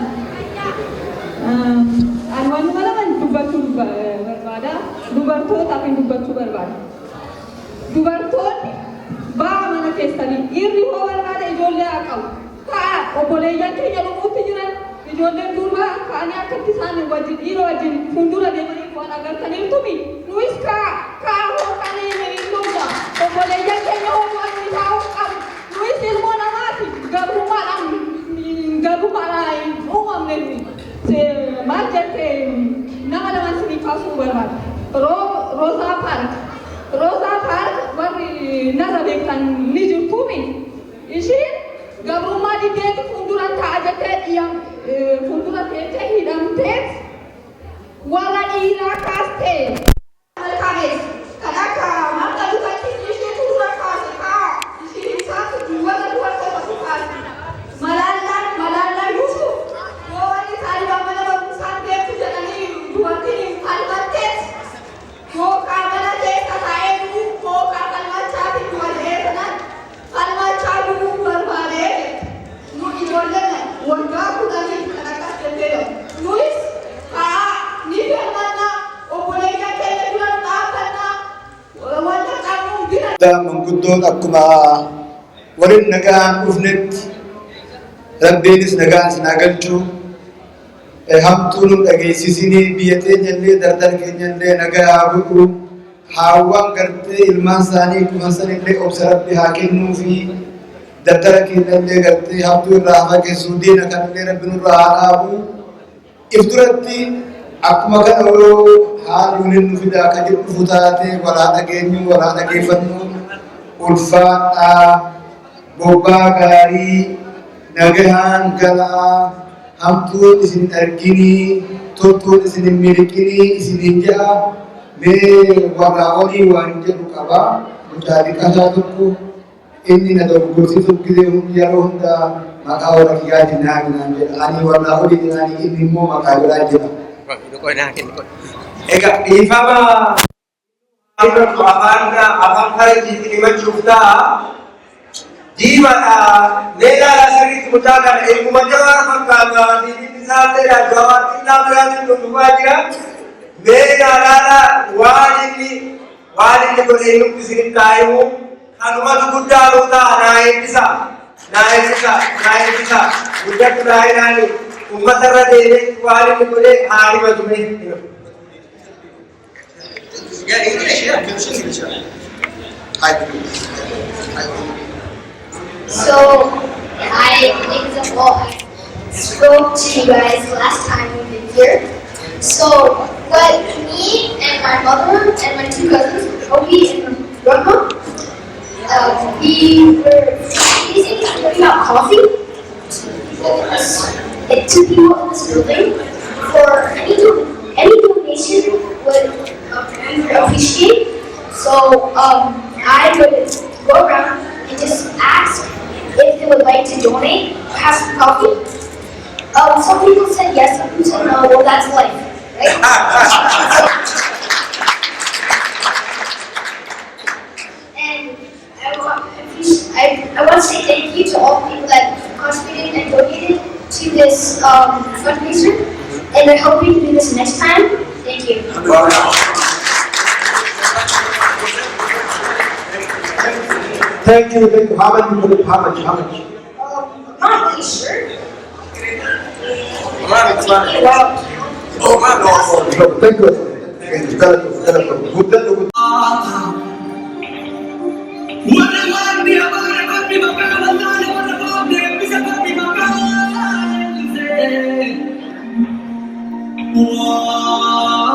Ani waanuma lama dubbachuu barbaada. Dubartootaaf hin dubbachuu barbaada. Dubartoonni ba'a mana keessanii, dhiirri hoo barbaada ijoollee haa qabu. Ka'a, obboleeyyan keenya dhumuutti jiran, ijoolleen durbaa ka'anii akkatti isaan wajjin dhiira wajjin fuuldura deemanii waan agartaniirtumi. Nuyis ka'a, ka'a, hoo kaanee hin lolla. Obboleeyyan keenya hoo waan nuyi taa'uu qabu. Nuyis ilmoo namaati, gabrummaadhaan hin uumamne nuyi. Maal jette, nama lama isinii kaasuu barbaada. Roozaa Paark. Roozaa Paark warri narra beektan ni jirtuumi. Ishiin Gabrummaa diddeeti fuuldura ta'a jettee fuuldura teessee hidhamteet warra dhiiraa kaastee malkames kan akka marga dubartii isheetu dura kaase kaa isheen isaatu warra dubartootatu kaase. Malaallaan Malaalaa Yuusuf yoo warri Taalibaan mana barumsaan deemtu jedhanii dubartiin falmatteet yookaan mana keessa taa'ee du'uu yookaan falmachaa fi du'a jedhee sanaan falmachaa du'uu barbaadee jette. Nu ijoolleen waggaa 10 kan akkas jettee nuyis haa ni falmannaa, obboleeyyan keenya dura nu dhaabbannaa, wanta qabnuun bira. Manguddoon akkuma waliin nagaan dhufnetti Rabbiinis nagaan isin haa galchuu, hamtuu nu dhageessisinii, biyya teenyallee dardar keenyallee nagaa haa godhu, haawwan gartee ilmaan isaanii dhufan sanillee obsa Rabbi haa kennuu fi dardara keenyallee gartee hamtuu irraa haa fageessu, diina kanallee Rabbi nurraa haa dhaabu. If duratti akkuma kana yoo haalli waliin nu fidaa kan jedhu dhufu taate walaa dhageenyu, walaa dhageeffannu. Ulfaadhaa, bobbaa gaarii, nagahaan galaa, hamtuun isin arginii, toltuun isin hin miliqinii isiniin jedha. Mee warraa olii waan jedhu qaba. Mucaa xiqqataa tokko inni na dogoggorsiisuuf gizee yeroo hunda maqaa warra kiyyaatiin naan jedha. Ani warraa olii jedhaanii, inni immoo maqaa biraa jedha. Egaa dhiifama, afaan faranjiitti himachuuf ta'a. Diimaadha. Mee ilaalaa sirriitti mucaa kana, ilmuma Jawaar fakkaata. Diimni isaallee Jawaar xinnaa biraatiin nu dhufaa jira. Mee ilaalaadha, waan inni godhe inni isinitti haa himu. Kanumatu guddaa nuu ta'a. Naa eebbisa. Naa eebbisa. Naa eebbisa. Guddatu naa ilaali. Uummata irra deemee waan inni godhe haa himatu mee. Yeah, English, yeah. English, yeah. I So, I think well, I spoke to you guys last time we've been here. So, what me and my mother and my two cousins, Obi and Rama, we were fundraising and giving out coffee to people in this building for any donation would we would appreciate. So I would go around and just ask if they would like to donate or have some coffee. Some people said yes, some people said no. Well, that's life, right? And I want to say thank you to all the people that contributed and donated to this fundraiser. And I hope we can do this next time. Thank you. Thank you, thank you. How much you put it? How much? How much? I'm not really sure. Wow. Thank you. Thank you. Guddadhu.